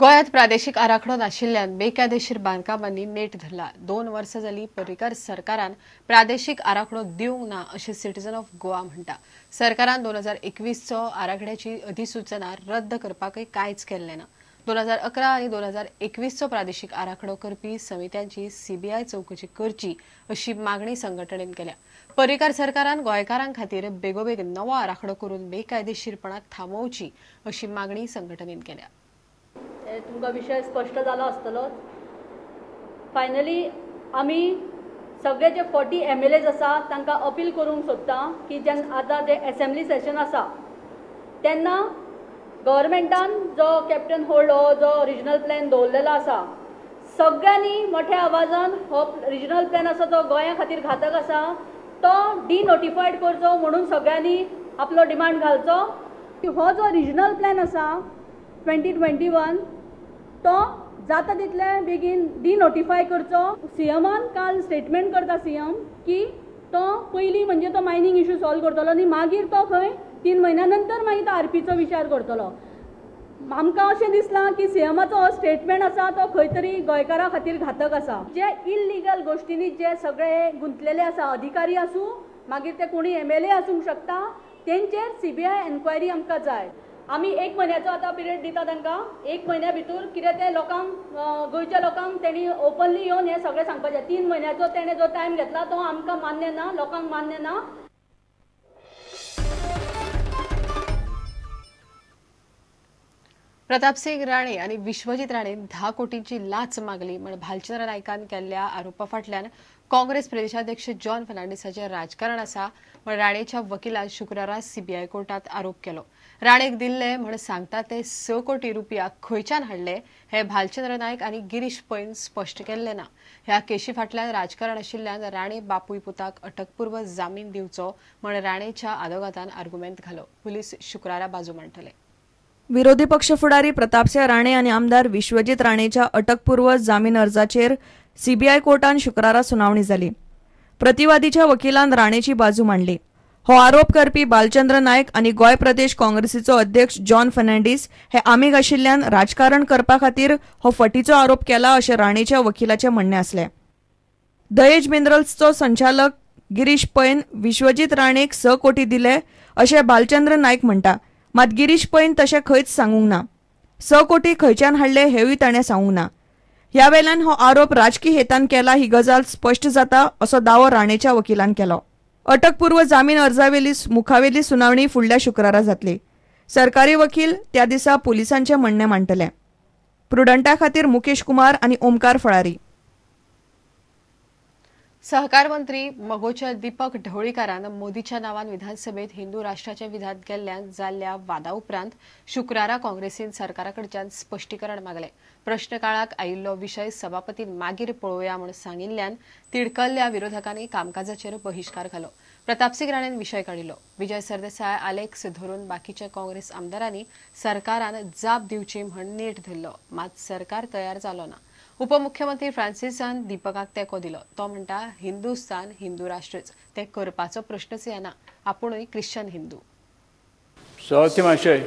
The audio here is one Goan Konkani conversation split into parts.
गोंयांत प्रादेशीक आराखडो नाशिल्ल्यान बेकायदेशीर बांदकामांनी नेट धरला. 2 वर्सां जाली पर्रीकार सरकारान प्रादेशीक आराखडो दिवंक ना अशें सिटीजन ऑफ गोवा म्हणटा. सरकारान 2021चो आराखड्याची अधिसूचना रद्द करपाकय कांयच केल्लें ना. 2011 आनी 2021चो प्रादेशीक आराखडो करपी समित्यांची सीबीआय चवकशी करची अशी मागणी संघटनेन केल्या. पर्रीकार सरकारान गोंयकारां खातीर बेगोबेग नवो आराखडो करून बेकायदेशीरपणाक थांबोवची अशी मागणी संघटनेन केल्या. तुमकां विशय स्पश्ट जाला आसतलोच. फायनली आमी सगळे जे 40 MLAs आसा तांकां अपील करूंक सोदता की जेन्ना आतां जे एसेंब्ली सेशन आसा तेन्ना गव्हर्मेंटान जो कॅप्टन होल्ड हो जो रिजनल प्लॅन दवरलेलो आसा सगळ्यांनी मोठ्या आवाजान हो रिजनल प्लॅन आसा तो गोंया खातीर घातक आसा तो डिनोटिफायड करचो म्हणून सगळ्यांनी आपलो डिमांड घालचो की हो जो रिजनल प्लॅन आसा 2021 तो जाता तितले बेगीन डिनोटिफाय करचो. सीएमान काल स्टेटमेंट करता सीएम की तो पयलीं म्हणजे तो मायनींग इशू सॉल्व करतलो आनी मागीर तो खंय 3 म्हयन्या नंतर मागीर तो आरपीचो विचार करतलो. आमकां अशें दिसलां की सीएमाचो हो स्टेटमेंट आसा तो खंय तरी गोंयकारां खातीर घातक आसा. जे इल्लिगल गोश्टींनी जे सगळे गुंतलेले आसा अधिकारी आसूं मागीर ते कोणी MLA आसूंक शकता तेंचेर CBI enquiry आमकां जाय. आमी 1 म्हयन्याचो आतां पिरियड दिता तांकां. 1 म्हयन्या भितर कितें तें लोकांक गोंयच्या लोकांक तेणी ओपनली येवन हें सगळें सांगपाचें. 3 म्हयन्याचो तेणें जो टायम घेतला तो आमकां मान्य ना, लोकांक मान्य ना. प्रतापसिंग राणे आनी विश्वजीत राणे 10 कोटींची लाच मागली म्हण भालचंद्र नायकान केल्ल्या आरोपा फाटल्यान काँग्रेस प्रदेशाध्यक्ष जॉन फर्नांडीसाचें राजकारण आसा म्हण राणेच्या वकिलान शुक्रारा सीबीआय कोर्टात आरोप केलो. राणेक दिल्ले म्हण सांगता ते 6 कोटी रुपया खंयच्यान हाडले हे भालचंद्र नायक आनी गिरीश पैन स्पश्ट केल्ले ना. ह्या केशी फाटल्यान राजकारण आशिल्ल्यान राणे बापूय पुताक अटकपूर्व जामीन दिवचो म्हण राणेच्या आदोगादान आर्गुमेंत घालो. पुलीस शुक्रारा बाजू मांडटले. विरोधी पक्ष फुडारी प्रतापसिंह राणे आनी आमदार विश्वजीत राणेच्या अटकपूर्व जामीन अर्जाचेर सीबीआय कोर्टान शुक्रारा सुनावणी जाली. प्रतिवादीच्या वकिलान राणेची बाजू मांडली. हो आरोप करपी बालचंद्र नायक आनी गोंय प्रदेश काँग्रेसीचो अध्यक्ष जॉन फर्नांडीस हे आमीग आशिल्ल्यान राजकारण करपा खातीर हो फटीचो आरोप केला अशें राणेच्या वकिलाचें म्हणणें आसलें. दहेज मिनरल्सचो संचालक गिरीश पैन विश्वजीत राणेक 6 कोटी दिले अशें बालचंद्र नायक म्हणटा. मात गिरीश पैन तशें खंयच सांगूंक ना. 6 कोटी खंयच्यान हाडले हेवूय ताणें सांगूंक ना. ह्या वेल्यान हो आरोप राजकी हेतान केला ही गजाल स्पश्ट जाता असो दावो राणेच्या वकिलान केलो. अटकपूर्व जामीन अर्जावेली मुखावेली सुनावणी फुडल्या शुक्रारा जातली. सरकारी वकील त्या दिसा पुलिसांचें म्हणणें मांडटले. प्रुडंटा खातीर मुकेश कुमार आनी ओमकार फळारी. सहकार मंत्री मगोच्या दीपक ढवळीकारान मोदीच्या नावान विधानसभेत हिंदू राष्ट्राचे विधान केल्ल्यान जाल्ल्या वादा उपरांत शुक्रारा काँग्रेसीन सरकाराकडच्यान स्पश्टीकरण मागलें. प्रश्नकाळाक आयिल्लो विशय सभापतीन मागीर पळोवया म्हूण सांगिल्ल्यान तिडकल्ल्या विरोधकांनी कामकाजाचेर बहिश्कार घालो. प्रतापसिंग राणेन विशय काडिल्लो. विजय सरदेसाय, आलेक्स धरून बाकीच्या काँग्रेस आमदारांनी सरकारान जाप दिवची म्हूण नेट धरलो. मात सरकार तयार जालो ना. उपमुख्यमंत्री फ्रांसिसान दीपकाक तेंको दिलो. तो म्हणटा हिंदुस्तान हिंदू राष्ट्रच, ते करपाचो प्रश्नच येना, आपुणूय क्रिश्चन हिंदू. सभापती महाशय,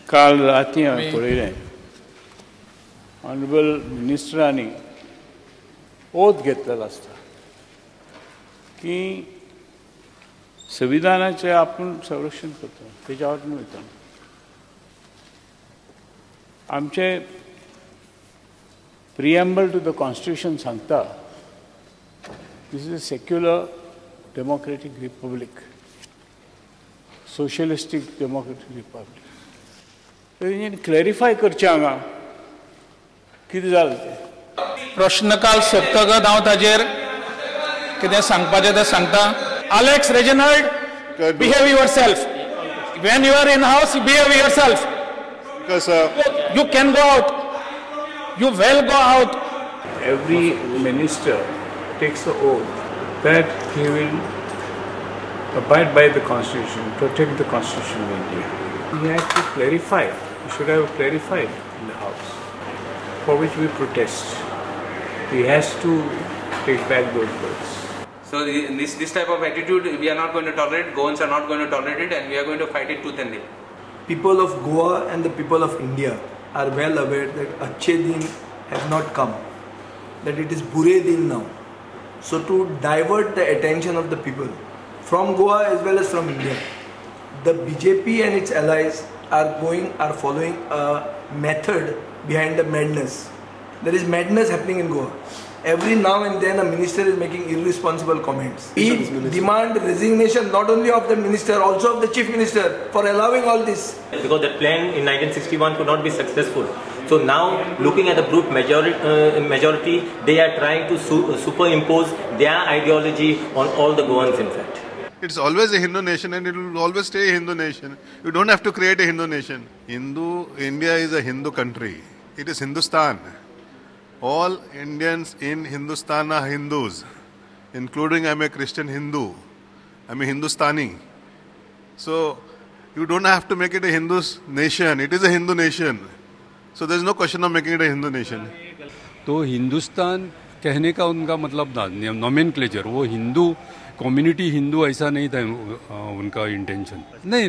काल राती हांवें पळयलें ऑनरेबल मिनिस्टरांनी ओथ घेतलेलो आसता की संविधानाचें आपूण संरक्षण करता, तेच्या वाटेन वयता. आमचे प्रिएम्बल टू the constitution सांगता this is a secular democratic republic, socialistic democratic republic. तेंच्यांनी क्लॅरिफाय करचें हांगा कितें जालें तें. प्रश्नकाल सोंपतकच हांव ताजेर कितें सांगपाचें तें सांगता. Alex Reginald, behave yourself. When you are in house, behave yourself. You can go out. You will go out. Every minister takes the oath that he will abide by the Constitution, protect the Constitution of India. He had to clarify, he should have clarified in the House, for which we protest. He has to take back those words. So this type of attitude we are not going to tolerate. Goans are not going to tolerate it, and we are going to fight it tooth and nail. People of Goa and the people of India are well aware that Achhe Din have not come, that it is Bure Din now. So to divert the attention of the people from Goa as well as from India, the BJP and its allies are following a method behind the madness. There is madness happening in Goa. Every now and then a minister is making irresponsible comments. We demand resignation not only of the minister, also of the chief minister for allowing all this. Because the plan in 1961 could not be successful. So now, looking at the brute majority, they are trying to superimpose their ideology on all the Goans, in fact. It's always a Hindu nation and it will always stay a Hindu nation. You don't have to create a Hindu nation. India is a Hindu country. It is Hindustan. All Indians in Hindustan are Hindus, including I'm a Christian Hindu. I'm a Hindustani. So you don't have to make it a Hindu nation. It is a Hindu nation. So there's no question of making it a Hindu nation. तो हिंदुस्तान कहने का उनका मतलब था नोमेनक्लेचर, वो हिंदू कम्युनिटी हिंदू ऐसा नहीं था उनका इंटेंशन। नहीं,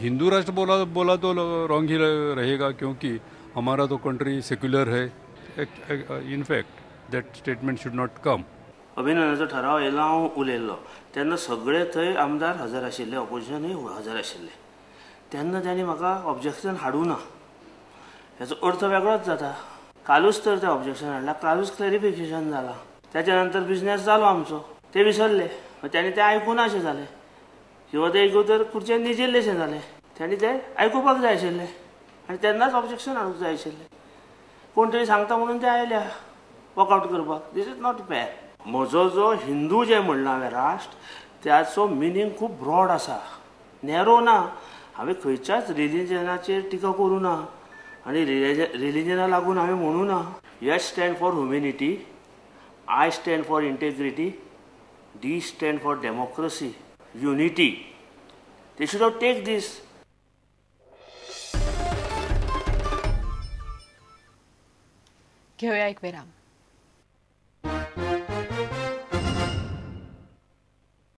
हिंदू राष्ट्र बोला तो रॉन्ग ही रहेगा, क्योंकि हमारा तो कंट्री सेक्युलर है। In fact that statement should not come. अभिनंदनाचो ठराव येयलो, हांव उलयल्लो तेन्ना सगळे थंय आमदार हजर आशिल्ले, ऑपोजिशनूय हजर आशिल्ले. तेन्ना तांणी म्हाका ऑब्जेक्शन हाडूं ना, हेचो अर्थ वेगळोच जाता. कालूच तर तें ऑब्जेक्शन हाडलां, कालूच क्लॅरिफिकेशन जालां, ताच्या नंतर बिजनेस जालो आमचो, ते विसरले. तांणी तें आयकूना अशें जालें, किंवा ते आयकूं तर खुर्चेर निजिल्लेशें जालें. तांणी तें आयकुपाक जाय आशिल्लें आनी तेन्नाच ऑब्जेक्शन हाडूंक जाय आशिल्लें. कोण तरी सांगता म्हणून ते आयल्या वॉकआवट करपाक. This is not fair. म्हजो जो हिंदू जें म्हणलां हांवें राष्ट्र, त्याचो मिनींग खूब ब्रॉड आसा, नॅरो ना. हांवें खंयच्याच रिलिजनाचेर टिका करूं ना आनी रिलिजना लागून हांवें म्हणूं ना. H stand for humanity, I stand for integrity, D stand for democracy, unity. They should have take this. घेऊया एक विराम.